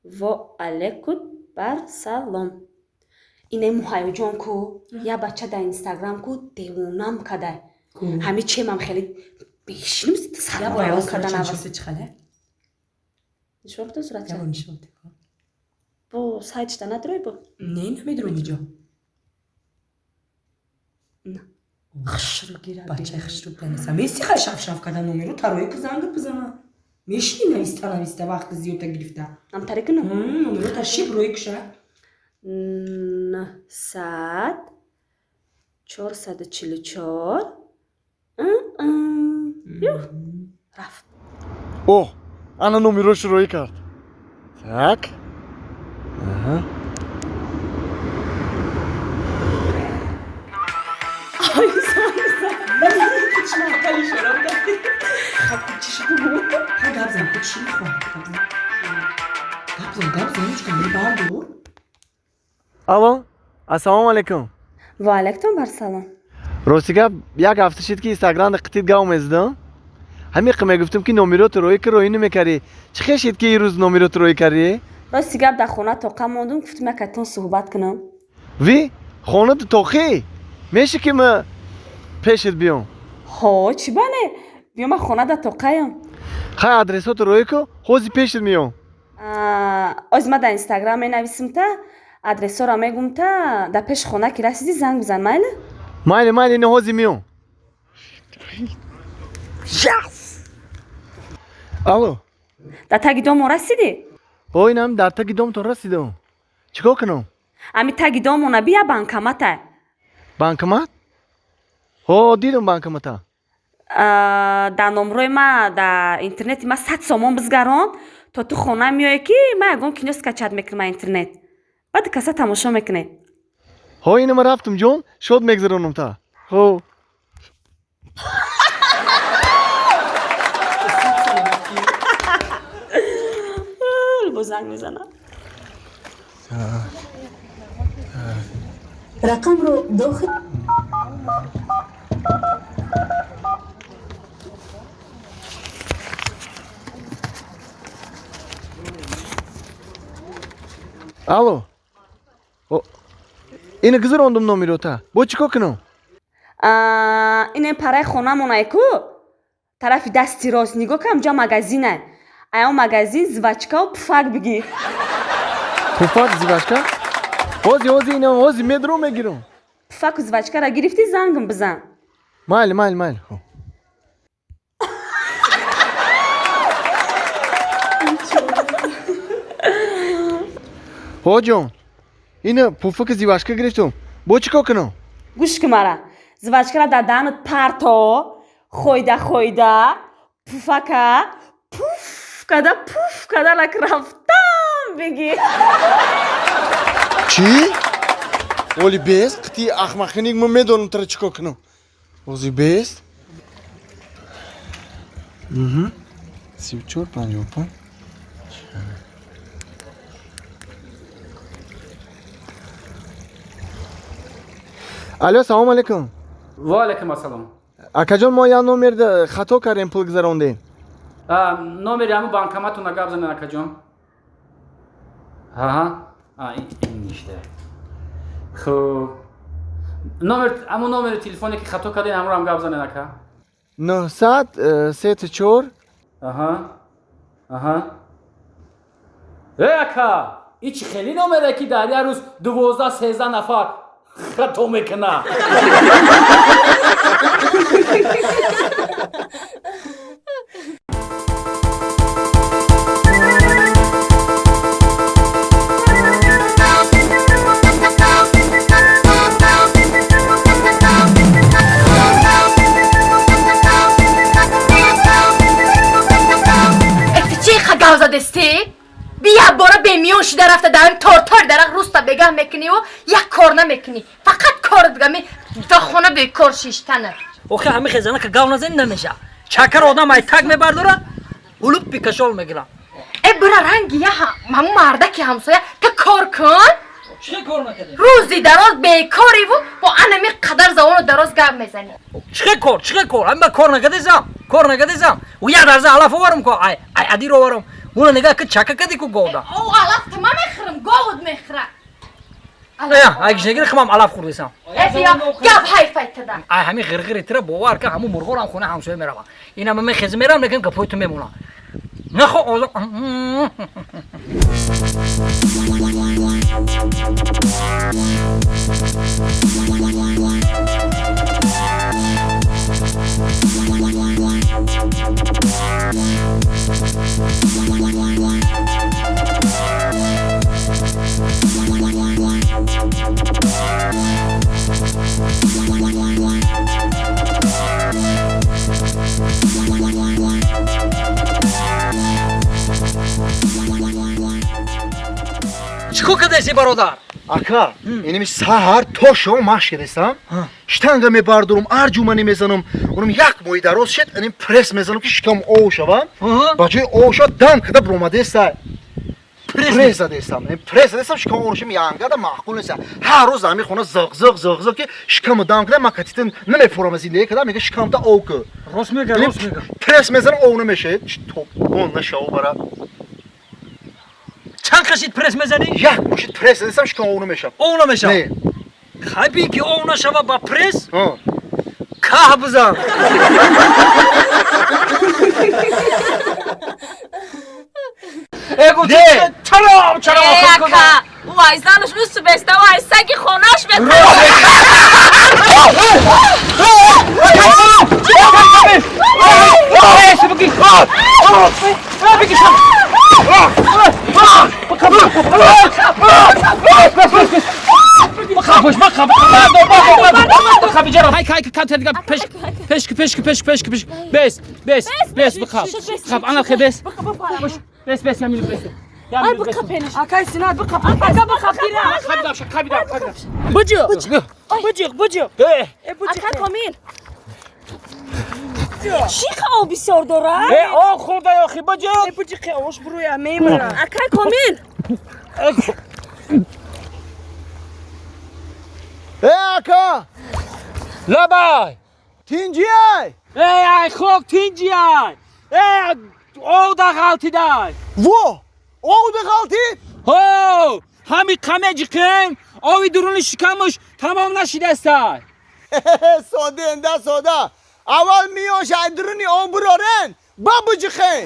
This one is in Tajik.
Во алейкум бар салом. Ине Муҳайёҷон ку, я бача дар Инстаграм ку, девонам кадай. Ҳами чемам хеле бешиним сарвайрон карда навас. Нишон битон суратча. Бо сайтшда надорой бо? Не, намедурам иҷо. Хушрӯ гира. Бачаи хушрӯ даниса. Меси хай шафшаф карда номеру тарои ку занг бизана. Мешини нависта нависта вақти зиёдта гирифта. Намтаре кунам? Номеро та шиб рӯи куша. 900 444 рафт. О, ана номерошро роӣ кард. Так. Аҳа. Ха, гап зан, ку чӣ мехоҳ? Гап зан. Гап зан, гап зан, мебардор. Алло, ассалому алайкум. Ва алайкум барсалом. Рости гап, як ҳафта шид, ки инстаграмда қитит гав мезидам. Ҳамиқа мегуфтам, ки номерото роӣ ки роӣ намекардӣ. Чӣ хел шид, ки ирӯз номерото роӣ кардӣ? Рости гап, дар хона тоқа мондум, гуфтум якатон суҳбат кунам. Ви, хонату тоқӣ? Меша ки ма пешат биём? Ҳо, чӣ бале? Биё, ман хона дар тоқаям. Хай, адресото роӣ ку, ҳозир пешат меём. Оз ман дар Инстаграм менависим та, адресҳоро мегум та, дар пеши хона ки расидӣ, занг бизан, майли? Майли, майли, ина ҳозир меём. Алло. Дар таги домо расидӣ? Ҳо, инам дар таги домтон расидам. Чӣ кор кунам? Ами таги домона бия, банкомата. Банкомат? Ҳо, дидам банкомата. Дар номрои ма дар интернети ма 100 сомон бизгарон, то ту хона меоӣ, ки ман ягон кино скачать мекунам а интернет, баъд каса тамошо мекунед. Ҳо, ина ман рафтам, ҷон, шод мегзаронам та. Ҳо. Бо занг мезанам. Рақамро дохил Алло. О, ина гузарондум номерота. Бо чӣ кор кунам? Ин параи хонамонай ку, тарафи дасти рост нигоҳ кам, ҷа магазинай. Аян магазин жвачкау пуфак бигир. Пуфак, жвачка? Ҳозир, ҳозир, ина ҳозир медурам, мегирам. Пуфаку жвачкара гирифтӣ, зангм бизан. Майли, майли, майли. Хо. Ҳо, ҷон, ина пуфаки жвачка гирифтум. Бо чӣ кор кунам? Гӯш ки мара, жвачкара дар даҳанат парто, хойда хойда пуфака пуф када пуф када лак рафтам бигир. Чӣ? Оли бест, қити ахмақиник, ман медонам тара чӣ кор кунам. Ҳозир бест. 34 55. Алло, салому алайкум. Ва алайкум ассалом. Акаҷон, мо як номер хато кардем, пул гузарондем. Номери ҳамун банкоматона гап занед, акаҷон. Ҳа, ин ништа. Хуб, номер, ҳамун номери телефоне, ки хато кардем, ҳамонро ҳам гап занед, ака. 900 34. Аҳа, аҳа. Э, ака, ин чӣ хеле номере, ки дар як рӯз 12, 13 нафар хато мекунад? Чӣ гав задестӣ? Бия бора бемиён шида рафта дар тортори дарахт рӯста бегаҳ мекуниву як кор намекунӣ, фақат кор дигами да хона бекор шиштана. Охи, ҳами хезана ка гав назани намеша. Чакар одам ай так мебардора, улуб кашол мегира. Э, бира, ранги я ҳамун мардаки ҳамсоя та кор кун. Чӣ кор накардем? Рӯзи дароз бекориву бо анами қадар завону дароз гап мезанӣ. Чӣ кор, чӣ кор? Ҳами ба кор накардесам, кор накардесам. У як дарза алаф оварам ко, ай ай адир оварам. Уна нигаҳ ки чака кади ку говда. О, алаф тама мехӯрам, говуд мехӯра. Ай гишнагири химам алаф хӯрдесам. Э, бия, гап ҳайфай тада. Ай ҳамин ғирғири тира бовар ка ҳамун мурғорам хона ҳамсоя мерава. Ина ма мехези мерам, лекин гапои ту мемонам. Нахо озо. Чӣ кор кардаси, бародар? Ака, инами саҳар то шом машқ кардесам, штанга мебардорум, арҷуманӣ мезанам, унам як моҳи дароз шед, иним пресс мезанам, ки шикам ов шава. Ба ҷои ов шава, дам када биромадеса. Пресс задесам, пресс задесам, шикам ов шам, янгада маъқул нест. Ҳар рӯз ами хона зиқ зиқ зиқ зиқ, ки шикаму дам када, ман катитан намефурам, зиндагӣ када, мега шикамта ов ку. Рост мега, рост мега. Пресс мезанам, ов намешавад. Топ, он нашава бара. Чанд қашид пресс мезанӣ? Як мошид пресс задесам, шикам ов намешавад. Ов намешава? Не. Хайби ки ов нашава ба пресс? Ҳа. Каҳ бизан. Э, гуфт, чаро чаро? Э, ака, вай занаш усу беста, вай саги хонаш бета. Акай Синат, биқап, ака, биқап, гира. Буҷиқ, буҷиқ, буҷиқ. Э, буҷиқ. Ака Комил. Чӣ об бисёр дорад? Э, о хурда охи буҷуқ. Э, буҷиқи ош буруя, мемирам. Акай Комил. Э, ака! Лабай! Тинҷиай! Э, ай хок тинҷиай! Э, овда ғалтидай! Во! Овда ғалтид? Ҳо! Ҳами қаме ҷиқем, ови дуруни шикамуш тамом нашидастай. Сода энда сода. Аввал миёш ай дуруни об бурорен, ба буҷиқен.